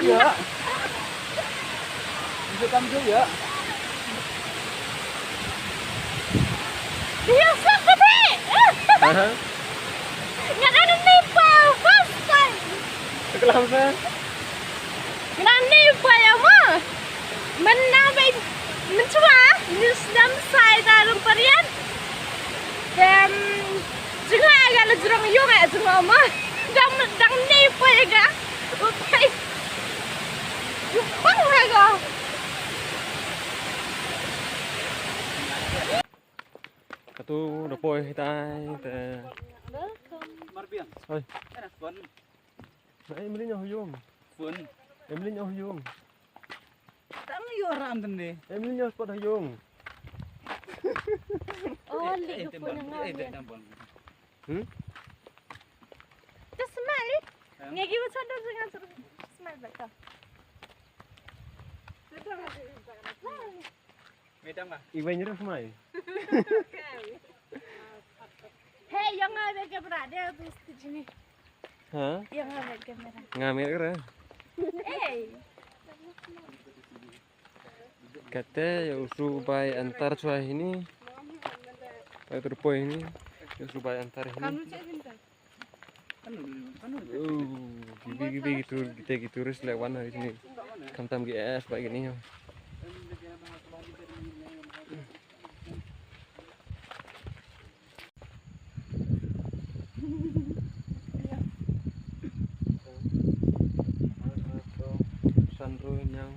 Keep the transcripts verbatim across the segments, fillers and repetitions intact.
Ïa. Ïa, sa ka dei. Aha. Nga dang ni pa first time. Ka lam sa. Nga dang ni pa ïa ma. Mynta ba mynta ni sdang sai da rum parian. Em, jnga ga la jrong ïong eh jnga ma. Dang dang ni pa ïa ga. Upai. Ïong pang ha ga. Katu da poi hitai te. Welcome. Marbiang. Oi. Era phone. Na em lin ïa huyung. Phone. Em lin ïa huyung. Tang ïa ram tende. Em lin ïa spot huyung. Oh, eh, lin eh, ïa phone tembang, nga eh, ni. Tembang. Hmm? Just smile. Hah? Ngi gi macam tu dengan smile back. Smile. Madam ah. Iwei nyuruh mai. Hey, yang ada kamera dia tu sini. Ha? Yang ada kamera. Ngamit kere. Hey. Kata ya usu bai antar chwa hini. Bai terpoi hini. Ya usu bai antar hini. Kamu cek pintar. Oh, gibi, gibi gitu, kita gitu terus lek wan hari sini. Khamtam gi es bak gini yo. Sanro nyang.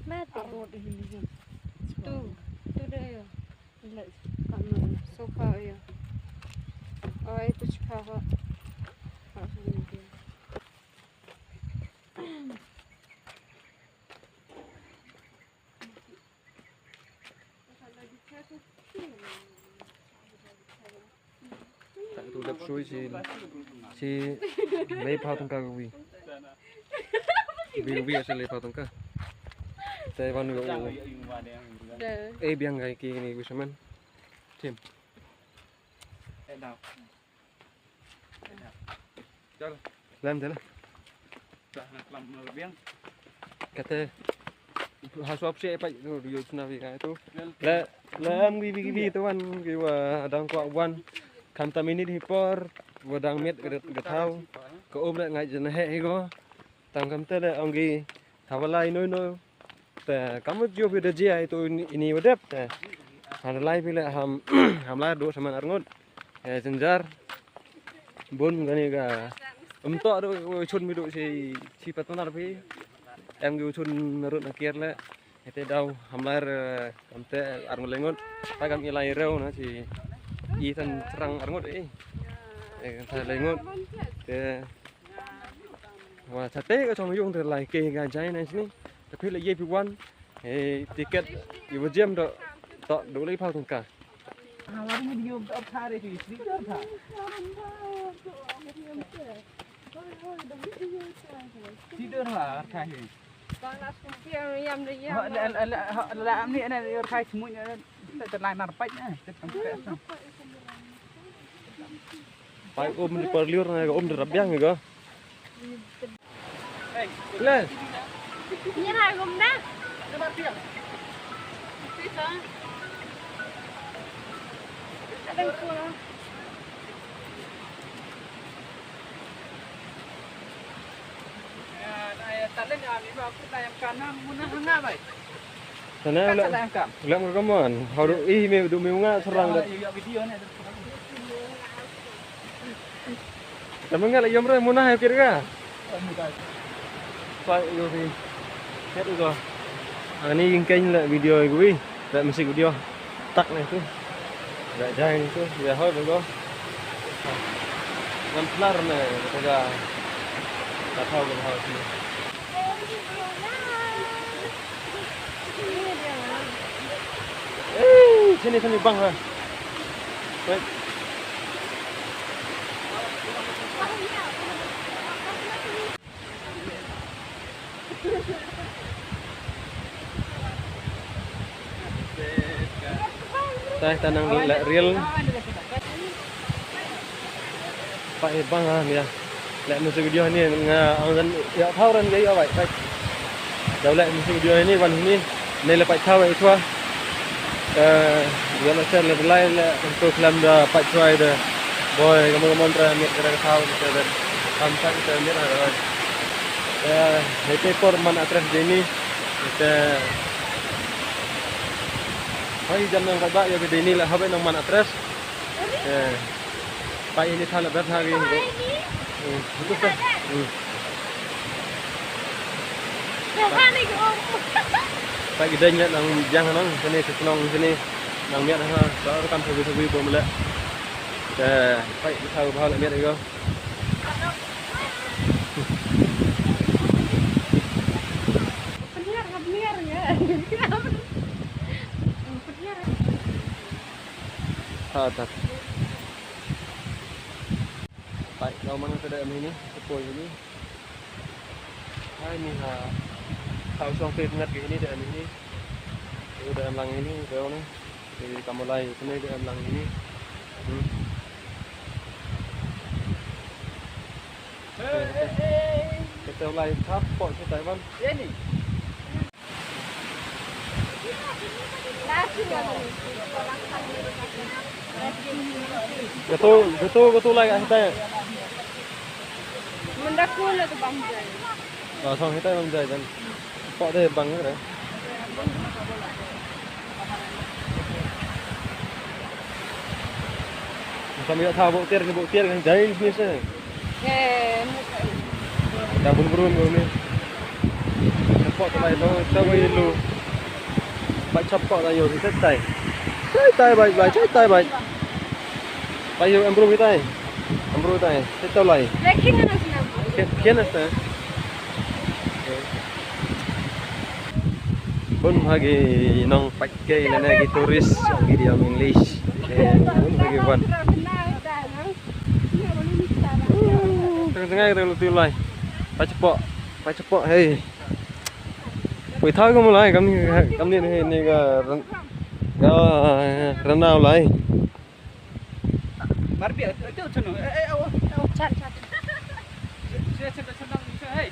Mate. Tu, tu deh ya. Sofa ya. Oh, itu sofa. Tak tu dap sui si si lei pha tong ka wi. Wi wi si lei pha tong ka. Sai wan wi. Eh, biang gai ki ni wi saman. Tim. Lem te la. Kate ha sop se pa yu sna wi ka tu. Le le am gi gi gi tu wan gi wa dang kwah wan. Khamtam ini di por wa dang met ga thaw. Ka um le ngai jan he hi go. Tang khamtam le ong gi Haba lai noi noi. Te ka mut jop ïa da jia ito ini, ini wa dep te. Haba lai phi le ham, ham lai duh saman arngut. Eh, jynjar. Bun kane ka. Em to duh u chun mi duh si, si patnar phi. Em ki u chun narut na kier le. Ite daw ham lai, eh, kam te arngut lengut. Ta kam i lai rew na si. I tan serang arngut eh. Eh, ta lengut. Te Wa chate ka chong yung te lai ke ga jai na sini. Tapi le ye pi wan. Eh, tiket i wa jem do. To do le pha tong ka. Ha wa ni yo do pha re ti si do pha. Si do pha ka hi. Yam de yam. Ha la la la am ni ana yo khai smu ni. Te lai nar pai na. Te tam te. Pai um di parliur na ka um di rabiang ka. Le. Ni ra gum da. Ada pula. Sana le, le mer kaman. Haru ih me du me nga serang da. Sama nga le yom re muna hai kir ka. Pa yo ri. Ket ko. Ani ing keng le video ko wi. Le mesti video. Tak le tu. Dah jai ni tu, dah hoi bego. Ngam kelar ne, kata ga. Tak tahu ke hoi sini. Eh, sini sini bang ha. Wait. Ai, ta nang leh reel. Pait bang ha nia. Leh music video hangne nga ong ran ïa thaw ran ïa bai. Pait. Da leh music video hangne wan hangne. Ne leh pait thaw ïa chwa. Eh, ïa leh share leh like leh untuk klam da pait chwa da. Boy, kamu kamu tra miet kra thaw kita da. Kam sa kita miet ha. Eh, hei por man atres deni. Kita. Hoi, jam nang kaba ïa deni leh haba nang man atres. Eh. Pait ini thala ber thala ini. Hmm, betul kan? Hmm. Pait ki deng nang jang nang sini, sini nang sini. Nang miat ha, sa kan sabi sabi bom le. Eh, pait ini thala bahal miat ego. Penyiar, penyiar ya. Penyiar. Ha, tak. Pait, kau mana sudah ini? Sepoi ini. Hai ni ha. Kau song pit ngat ke ini dah ini. Ini dah lang ini, kau ni. Di kamulai sini dah lang ini. Hmm. Kita lai thap pok kita, Bang. Ini. Gato, gato, gato lai kat hitai. Mynta kul la tu bang jai. Oh, song hitai bang jai kan. Pok deh bang ni. Sam ïa tha bok tiar ni bok tiar kan jai ni se. Eh, da bun bun bun ni. Chapok ta lai to, ta wei lu. Bai chapok ta yo, tai tai. Tai tai bai, bai, tai tai bai. Bai yo, em bru tai. Em bru tai. Tai tai lai. Lekin na sna. Kian na sna. Bun ha ki nong pait ki ne ne ki tourist, ki diam English. Eh, bun ha ki wan. Tang tang ai tang lu ti lai. Bai chapok, bai chapok, hei. Wei thaw ka mulai kam ni, kam ni, ni, ni ka ran-, ka ranau lai. Mar bia, tu, tu, tu, eh, eh, oh, oh. Chat, chat. Hey,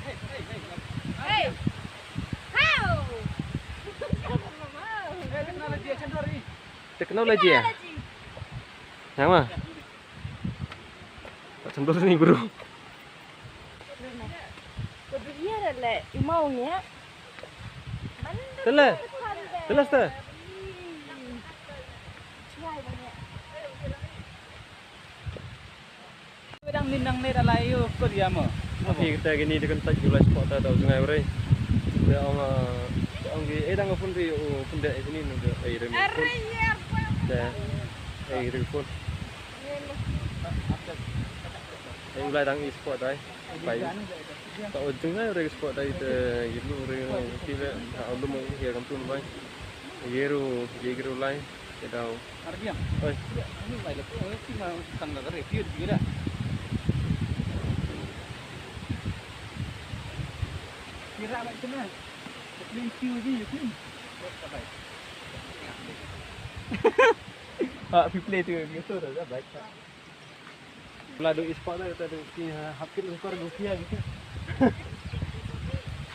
hey, hey, hey. Hey. How? Eh, technology, eh, cendori. Technology, eh? Technology. Yang mana? Tak cendori ni, bro. Ko dunia le, imau nya. Tele. Tele ste. Dang nin nang ne da lai yo ko dia mo. Api kita gini dekan tak julai spot ta tau sungai bre. Dia ong, eh, dia ong gi, eh, dang phone ri, oh, phone dek sini nunggu, eh, ri phone. Dek, eh, ri phone. Eh, ulai dang i spot dai. Bai. Ta ujung ai re spot dai te, ilu re ti le, ta ulum ya kam tun bai. Yeru, yeru lai. Ke dau. Arbiang. Oi. Ini mai le ko ti ma tang da re ti di da. Kira mai kena. Clean tiu ji yu clean. Ah, we play tu, we tu da bai. Pula du i spot da, ta du ki, ha, hap kit lungkor du ki, ha, gitu.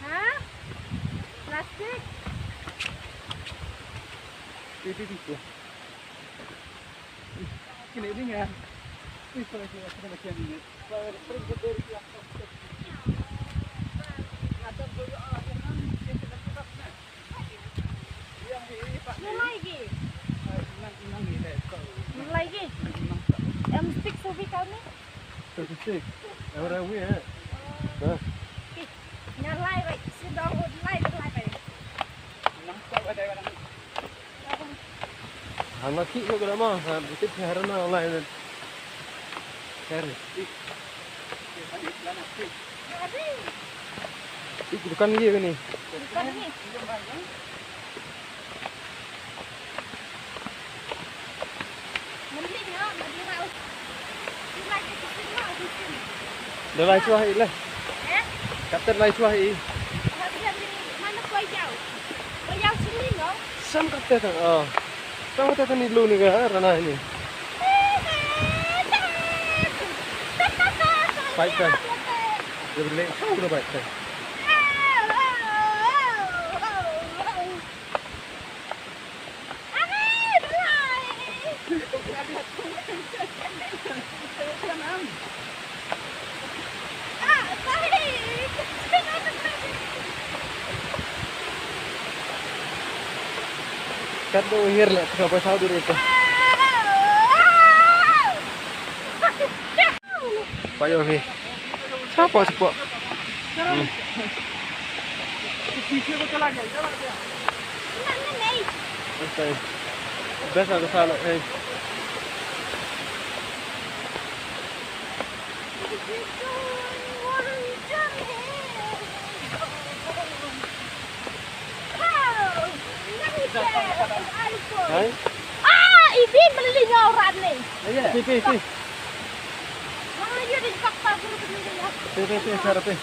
Ha? Plastik? Itu, itu, itu. Kini ini ya. Ini, sorry, sorry, aku nak baca ni. Ngi lai gi. Ngi lai gi. Em, stick subi kau ni. Thirty-six. Ora wi eh. Dah. Ngi lai bai. Sudah lai lai bai. Hana ki ko gula ma, ha, bitit ha rana lai. Kare. Ik dukan ye kani. Dukan ye. Da lai chwa hi le. Kapten lai chwa hi. Mana ko yau. Ko yau sini no. Sam kapten. Oh. Tang ta ni lu ni ka rana ni. Pai ta. Dia beli kau udah pai ta. Kat do hir le ka pasal diri tu. Payo hi. Sapa sapa? Hmm. Best aku salah eh. Hai? Ah, ibi beli nyaw rat ni. Pi, pi, pi. Mana you di kak tak bulu beli ya? Pi, pi, pi, sara pi.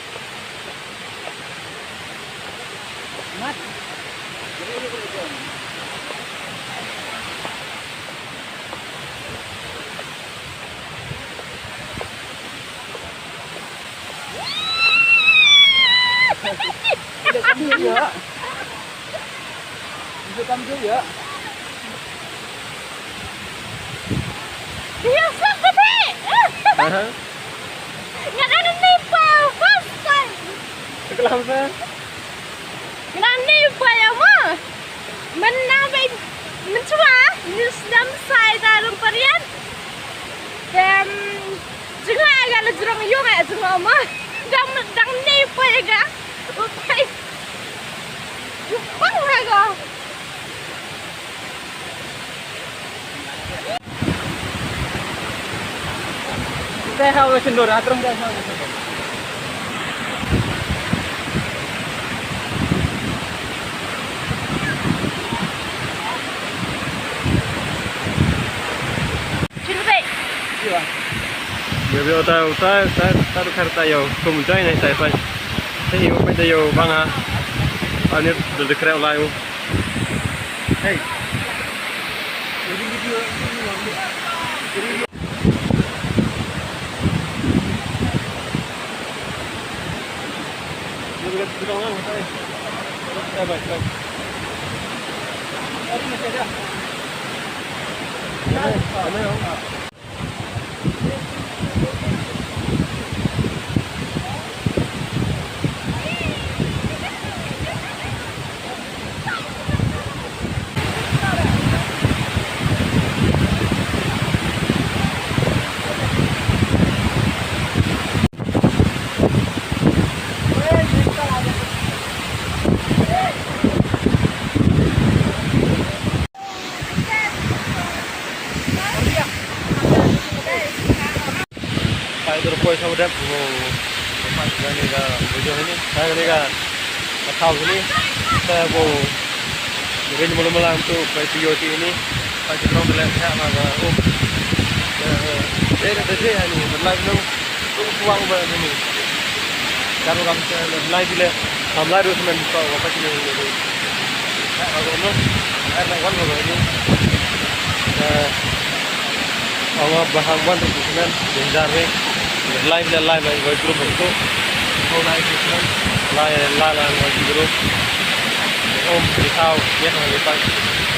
Mat. Dia kam dia. Dia kam dia. Dia sak tadi. Aha. Ngan ani ni pa first time. Kelam sa. Ngan ani pa ya ma. Mynna ba mynchwa, nus dam sai da rum parian. Em, jnga ga la jrong yung eh, jnga ma. Dang, dang ni pa ya ga. Upai. Yupang ha ga. Dai ha wa shin dor, atrang dai ha wa shin dor. Shin dai. Yo, yo, ta, ta, ta, ta, ta, ta, yo, kum jai nai tai pai. Te yo, pai te yo, bang ha. Ani, dul de kreu lai u. Hey. Pai dur poi sa udah, oh, pai kani ka video ini, pai kani ka, ka thaw ini, sa bo, rin mula mula untuk pai video ini, pai kita orang boleh lihat maka, oh, eh, eh, eh, eh, ini, berlain dulu. Tung suang ba ni. Karu kam se le lai bile. Kam lai ru semen ko ko pati ni ni. Ka ko no. Ar na wan ko ni. Eh. Awa bahang wan tu semen. Jendar ni. Lai bile lai lai ko group tu. Ko lai tu semen. Lai lai lai ko group. Om di tau. Ye ko ni pa.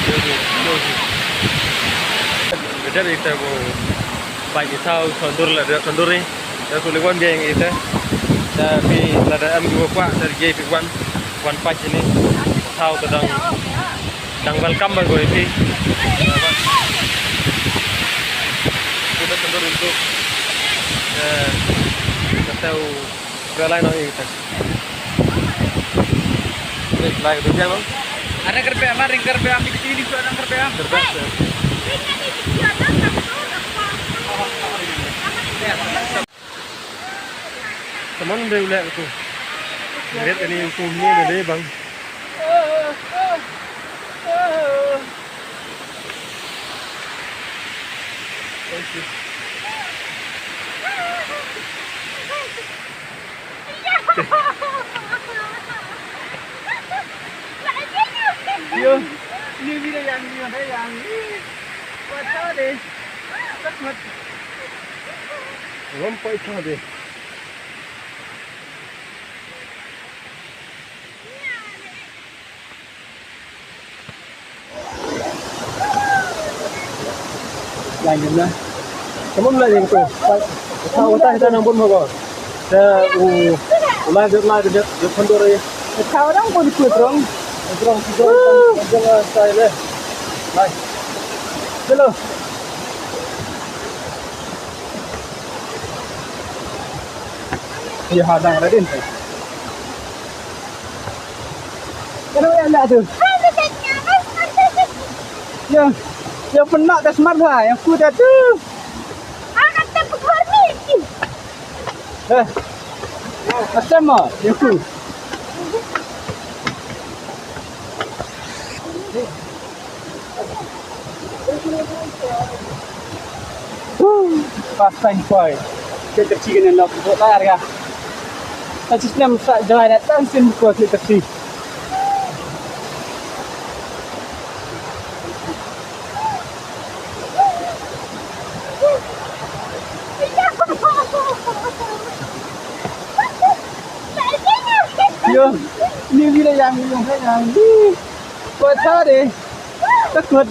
Yo ni. Yo ni. Beda ni ta ko. Pait ki thaw, tondur la da tondur ni. Da ku li wan biang ita. Da phi la da em ki wa kwah, da ye phi wan, wan pait ni. Thaw ta dang, dang welcome ba goi phi. Kita tondur untuk, eh, kita tahu. Ka lai no ita. Lai ka biang no. Ada kerbe ama ring kerbe am di sini juga ada kerbe am. Kerbe. Teman dia ulek tu. Lihat ini tu ni dia bang. Thank you. Yo, ni video ya. Wan poi tha de. Lai ngam na. Kamu lai yang tu. Tahu tak kita nang pun bawa. Dah u lai dah lai dah dah pandor ya. Tahu nang pun tu terang. Terang terang terang sai le. Lai. Hello. Ye hadang ada din. Kenapa ya anda tu? Ya, ya pernah tak smart lah, yang ku dah tu. Anak tak performing. Eh, macam mana? Yang ku. Pas time boy. Kita cikin yang nak buat layar ya. Tapi snem sa jalan datang sin buat kita sih. Yo, ni bila yang yang yang. Buat tadi. Takut.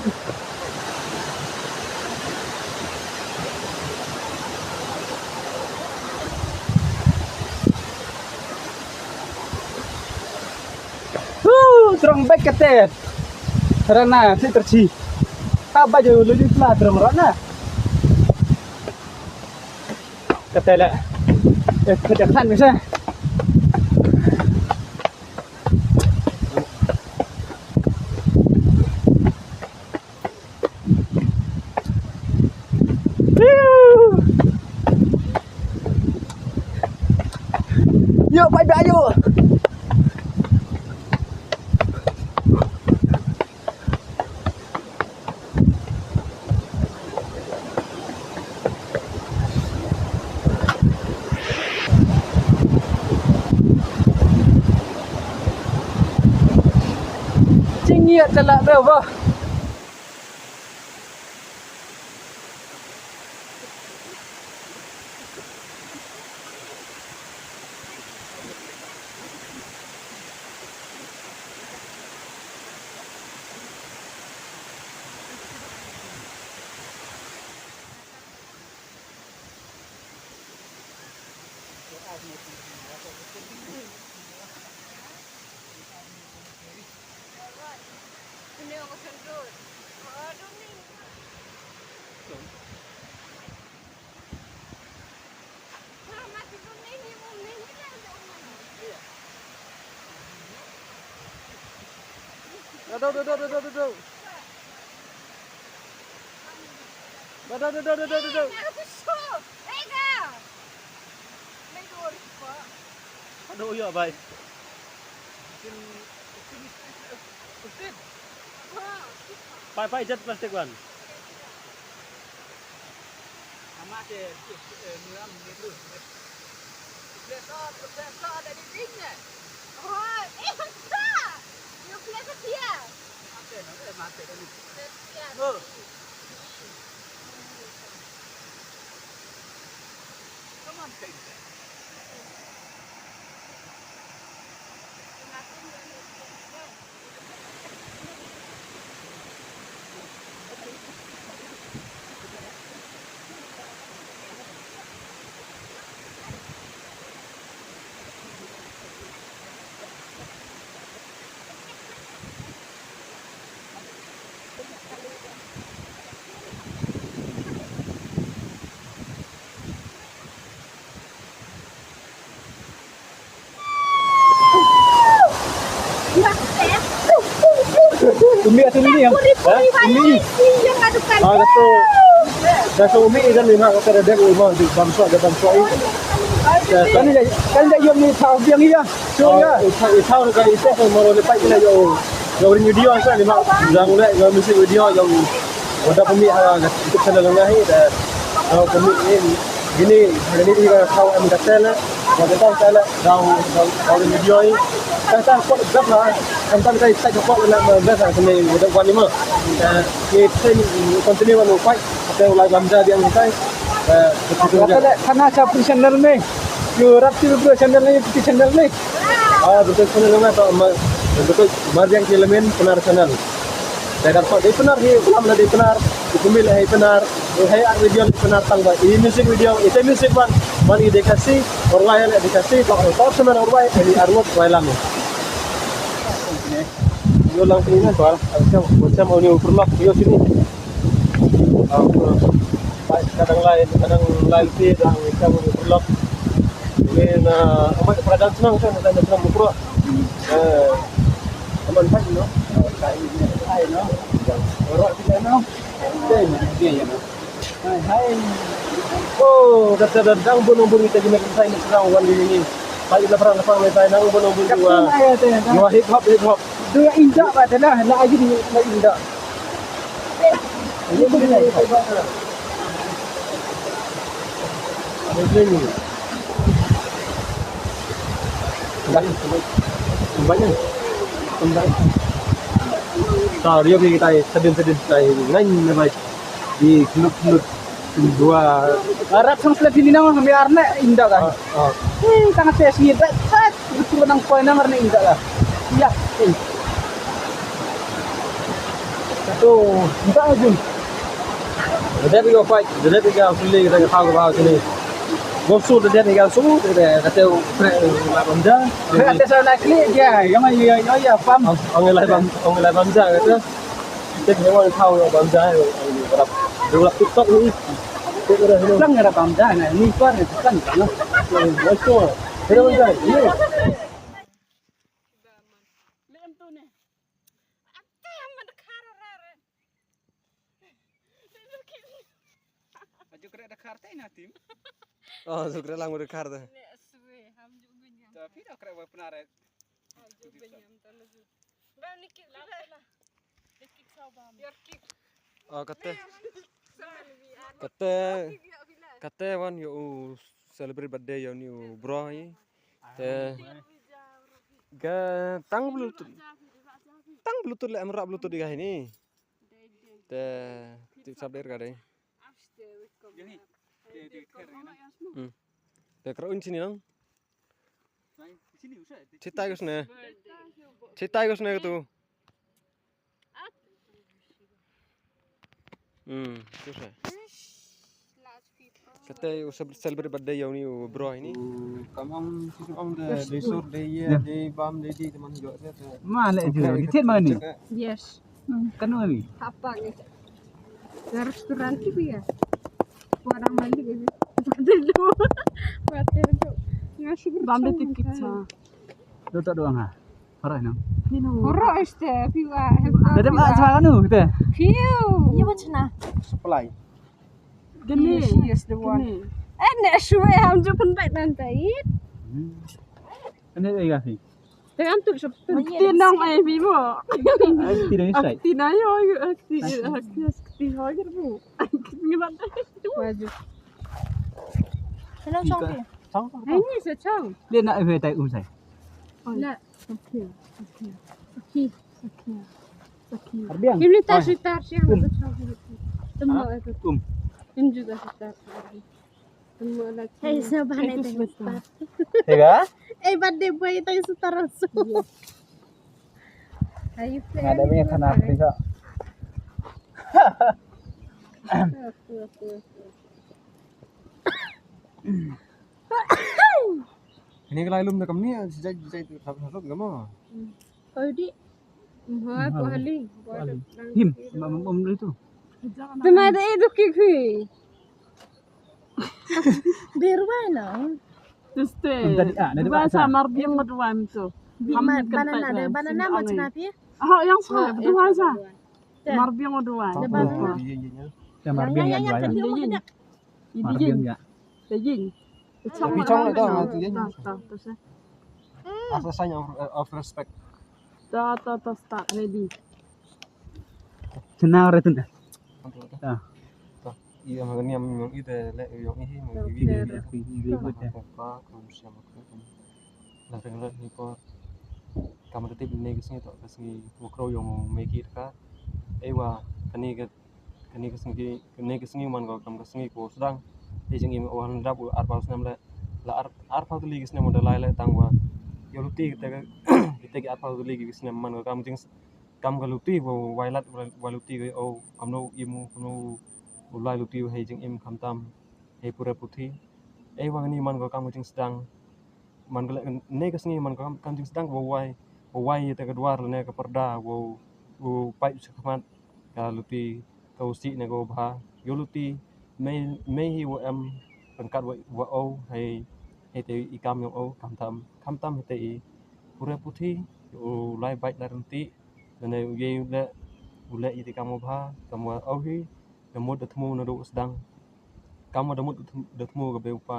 Huh, terang baik kata. Rana, si terci. Apa je lu di pula terang rana. Kata lah. Eh, kata kan bisa. Yo, bye bye, yo. Jingïa tala da ba. Dado, dado, dado, dado. Dado, dado, dado, dado. Aduh, ya, bai. Pai, pai, jat plastik wan. Ama te, eh, muram ni tu. Professor, professor, ada di sini. Oh, eh, tak. You play ke dia? Mate, no, eh, mate, kan. Dia. Oh. Come on, take that. Umi atu ni yang. Ha? Umi. Ah, kata. Kata umi idan ni mak kata dek umi di bangsa, di bangsa ini. Kan dia, kan dia yom ni tahu yang iya. So ya. Tahu kan itu moro lepai kita yo. Yo ring video sa ni mak. Yang le yo misi video yang. Wada pumi ha YouTube channel ngai da. Yo pumi ini. Ini ini dia tahu em kata lah. Wada tahu kata lah. Yang yang video ini. Ka ta ko da ba kan ta kai ta ko la ma ba sa ne da wani ma. Ke sai continue wa no fight. Te u lai bam ja biang tai. Kata le khana cha pri channel me. Yo rap ti pri channel ne ti channel me. Ah, betul channel me to ma betul Marbiang Kelemen Penar channel. Dei da pat dei Penar hi, penar la dei Penar, i kumil hi Penar, i hi ar video hi Penar tang ba, i music video, i te music ban, ban i dei Khasi, or wai le dei Khasi, to to semen or wai, i ar lot wai lang. Yo lang sini na, soal, macam, macam ni ukur lok, yo sini. Ah, bai, kadang lai, kadang lai ti, kadang macam ni ukur lok. Ni na, amat pada senang kan, pada senang ukur. Eh, amat bai, no? Bai, no? Orang kita, no? Dia, dia, ya, no? Hai, hai. Oh, kata dah dang bunuh bunuh kita kena kita ini serang wan di ini. Hai, lapar lapar mai tai nang bunuh bunuh dua. Dua hip hop, hip hop. Dua injak ba dah lah, lah aja di lah injak. Ini boleh lah. Boleh ni. Banyak. Banyak. Banyak. Sorry, okay, kita sedih sedih kita ini. Ngai, ngai. Di klut klut dua. Arab sang selat sini nang kami arne indah kan. Ah, ah. Hmm, tang tes ni dah dah. Itu nang koi nang arne indah lah. Ya. Eh. Satu, indah aja. Jadi tiga fight, jadi tiga pilih kita ketawa ketawa sini. Bos su jadi tiga su, kita kata pre lawan dah. Kata saya nak klik dia, yang mana ya ya ya pam. Ang lai bam, ang lai bam dah kata. Tip ne wan thau ïa bam ja ïa rap. Ïa rap TikTok ni. Tip ne wan thau. Lang ïa bam ja na ni par ne kan kan. Wan thau. Ïa bam ja. Ni. Aju kre da khar te na tim. Oh, aju kre lang da khar te. Ne swe ham ju gunya. Ta phi da kre wa pnare. Aju gunya ta la ju. Ba ni kit la. Oh, kate. Kate. Kate wan ïa u celebrate birthday ïa uni u bro hi. Te ga tang bluetooth. Tang bluetooth le amra bluetooth diga hini. Te tip sab der ga dei. Hmm. Te kra un sini nang. Chitai ko sne. Chitai ko sne ko tu. Hmm, tu sne. Kate u celebrate birthday ïa uni u bro ini. Kam ong shisha ong de de sur de ye de bam de di teman jok de. Ma le ju di chet ma ni. Yes. Kan ong ni. Apa ni? Restaurant tu ya. Orang Mali ke. Dulu. Khawatir tu. Ngasih bam de tikit sa. Dota doang ha. Hara no. Hara este piwa. Tadi ma sa no te. Piu. Ye wachna. Supply. Gani. She is the one. Eh ne shwe ham ju pun bai nan tai. Ani ai ga phi. Te am tu shup tu. Ti nong ai phi mo. Ai ti dai sai. Ti na yo yo ti ti ho yo bu. Ngi ban tai. Waju. Hello chong phi. Chong. Ai ni sa chong. Le na ai tai um sai. Na. Okay, okay. Okay, okay. Okay. Arbiang. Kim ni tar si tar si. Temo itu. Um. Kim juga si tar. Temo lagi. Hey, sa ba ne ta. Hega? Eh, birthday boy ta si tar so. Ayo. Ada punya kana Afrika. Ini kalau lum dekam ni, sejak sejak itu satu satu kamu. Kau di. Mahal, mahal. Him, mam mam itu. Tuma da itu kiki. Derwai na. Tuste. Tadi ah, dari bahasa Marbiang Marbiang tu. Banana, banana macam apa? Ah, yang sama, betul bahasa. Marbiang Marbiang. Marbiang yang dua. Yang yang yang yang. Idijin. Idijin. Tapi chong na to, tu je. Ta ta ta. As a sign of, of respect. Ta ta ta ta ready. Kenal re tu na. Ta. Iya ma ni am yong ite le yong ihi ma iwi. Iwi iwi. Ta ta ta. La teng le ni ko. Kam da tip ne ka sngi to ka sngi wa kro yong me ki ka. Ewa kani ka kani ka sngi kani ka sngi man ko kam ka sngi ko sdang. Te jing im o han dap u arpau snem le la ar arpau tali ka snem da lai le tang wa. Yo luti kita ka kita ki arpau tali ka snem man ko kam jing kam ka luti wa wai lat wa luti ka o kam no im kam no u lai luti wa hei jing im kam tam hei pura puthi. Ewa kani man ko kam ka jing sdang man ka le ne ka sngi man ka kam jing sdang wa wai wa wai ïa te ka dwar ne ka parda wa u paip sha khmat ka luti ka usi ne ka bha yo luti mei mei hi wa em pangkat wa wa o hei hei te i kam yong o kam tam kam tam hei te i pura puthi u lai bait lai renti ne u ye u le u le i te kam wa bha kam wa o hi da mut da thmu na du sdang. Kam wa da mut da thmu ka be upa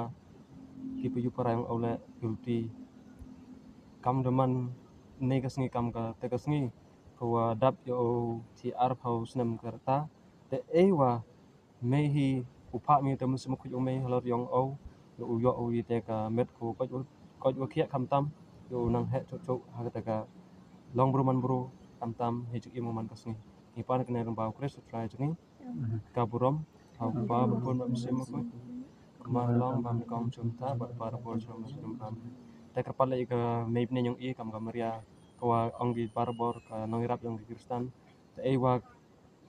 ki pa yu para yong o le guilty. Kam da man ne ka sngi kam ka te ka sngi ka wa dap yo o ti arpau snem ka rta te e wa me hi u pha mi te mun sma khuj o me halor yong o yo u yo o i te ka met ko koj koj wa khiah kam tam yo u nang he chok chok ha ka te ka long bru man bru kam tam he chuk i mo man ka sngi. Ni pan ka ne rambau Khrist trai jngi. Ka burom ha u pa ba pun ba mynsiem bakhuid. Kumba long bam kong chum ta bad para bor chum ba chum bam. Te kyrpad leh ïa ka mei bneng yong i kam ka Maria ka wa ong ki para bor ka nongïarap yong ki Khristan. Te ei wa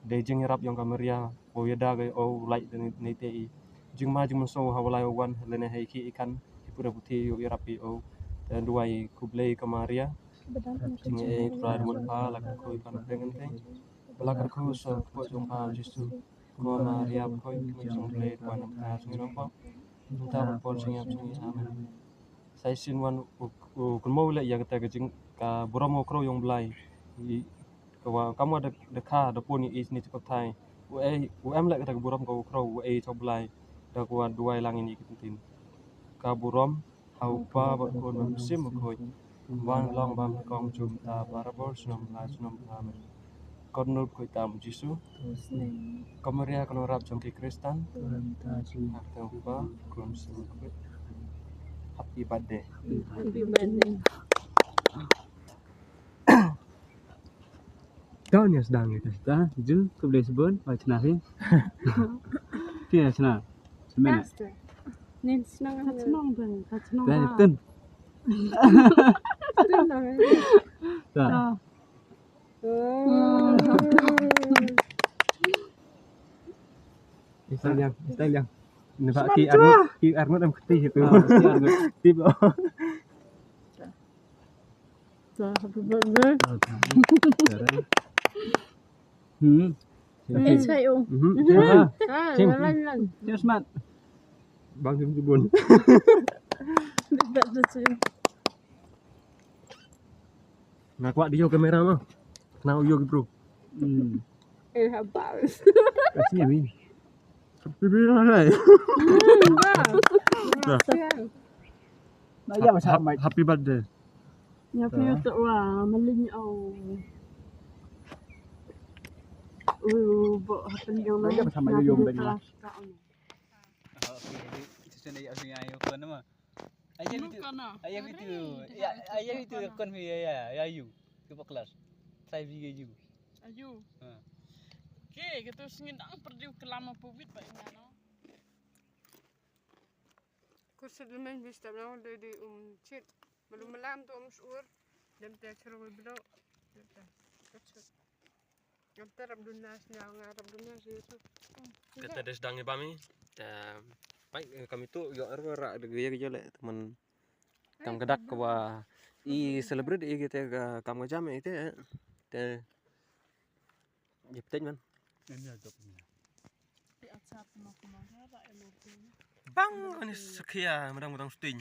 dei jingïarap yong ka Maria wa ïada ka o u lait da ni te i jingma jingmynsaw ha u lai u wan lane ha i khie i khan i pura puthi u ïarap i o. Te duwai khublei ka Maria. Jingeh ei Trai da mut pha la kyrkhu i pan teng teng. Ba la kyrkhu sa kpoh jong pha Jisu. Ko Maria, ko i kmie jong U Blei, ko nang pha jong i nong pop. Mynta bad por jong i ap jong i. Amen. Sa shisien wan u u kynmaw leh ïa kata ka jing ka burom u khrew yong Blai. I ka wa kam wa da da kha da pun i sni chipap thai. U ei u em leh kata ka burom ka u khrew u ei chong Blai. Da ka wa duwai lang ini ki tin. Ka burom ha u Pa bad Khun bad Mynsiem Bakhuid. Wan long bam kong jum ta barabor shnong la shnong la me. Kot nup khuid tam Jisu. Ko Maria ko nongrap jong ki Khristan. Hak te u Pa Khun Mynsiem Bakhuid. Happy birthday. Happy birthday. Kau ni sdang ni ta. Jul khublei shibun, ba chna hi. Ki chna. Semena. Nin shnong ha shnong dang, ha shnong. Dah tun. Tun dang. Dah. Style yang, style yang. Nampak ki arngut, ki arngut am keti itu. Tip. Happy birthday. Hmm. Cheers, cheers. Cheers, mat. Bang jum jubun. Happy birthday to you. Nga kwah dia kamera mah. Kena uyo ki bro. Hmm. Eh, habis. Kasih ni. Happy birthday. Happy birthday. Ya, tu wah, maling au. Oh, bo happy yang mana? Ya, sama yang mana? Ayo itu. Ayo itu. Ya, ayo itu kon ya ya ya you. Ke class. Saya bi you. Ayo. Ha. Ke gitu sengin dang perlu kelama pubit ba ina no. Kursi dulu main bis tak mau dari um cit. Belum melam tu um sur. Dan dia cerung belok. Kata da sdang ïa bam i. Te pai kam itu ïoh ar ra da gaya gaya leh teman kam ka dak ka wa i celebrate i kita ka kam ka jam i te. Te ïa pteng man. Bang ani sekhia madang madang sting.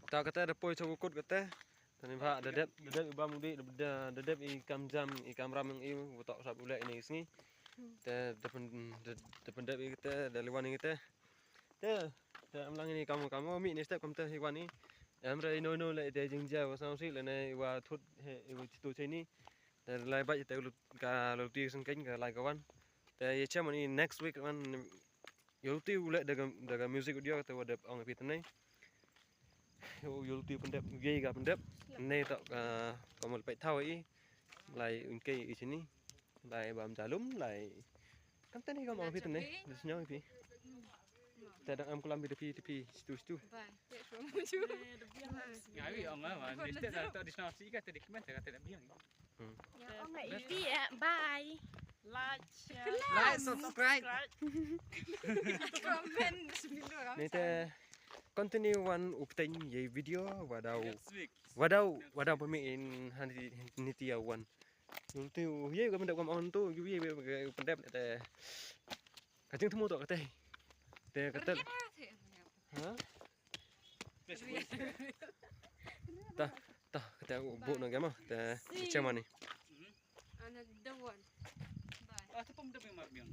Ta kata da poi chau kut kata. Tani ba da dep da dep i bam di da da dep i kam jam i kam ram i u tok sap u leh ini sngi. Te da pen da da pen dep i kata da liwan i kata. Te te am lang ini kam kam mi ni step kam te i wan i. Em re ino ino le te jingjia wa sang si le ne wa thut he i wa chitu cheni. Te lai bai te lu ka lu ti sengkeng ka lai ka wan. Te ye chem ni next week wan. Yo ti u leh da ka da ka music video te wa dep ong pi tene. U yul ti pyndep, u yei ka pyndep. Ne tok ka mol peit thaw i. Lai un kei i sini. Lai bam jalum lai. Kam tani kam ong phi tani. Di snyong phi. Ta dang am kulam bi da phi, da phi situ situ. Bye. Ngawi ong lah man. Di sini tok di sini sih kata di kmen kata di biang. Hmm. Ong ipi ya. Bye. Like, share, Like, subscribe. Comment. Ni te continue wan u pteng ye video wa dau. Next week. Wa dau, wa dau pami in hani niti ya wan. Yung tu ye ka pendap kam on tu, ye ka pendap te. Ka jingthmu to kata. Te kata. Ha? Ta, ta, kata u bu na gama. Te chairman ni. Another one. Bye. Ah, tu pom da memar biang.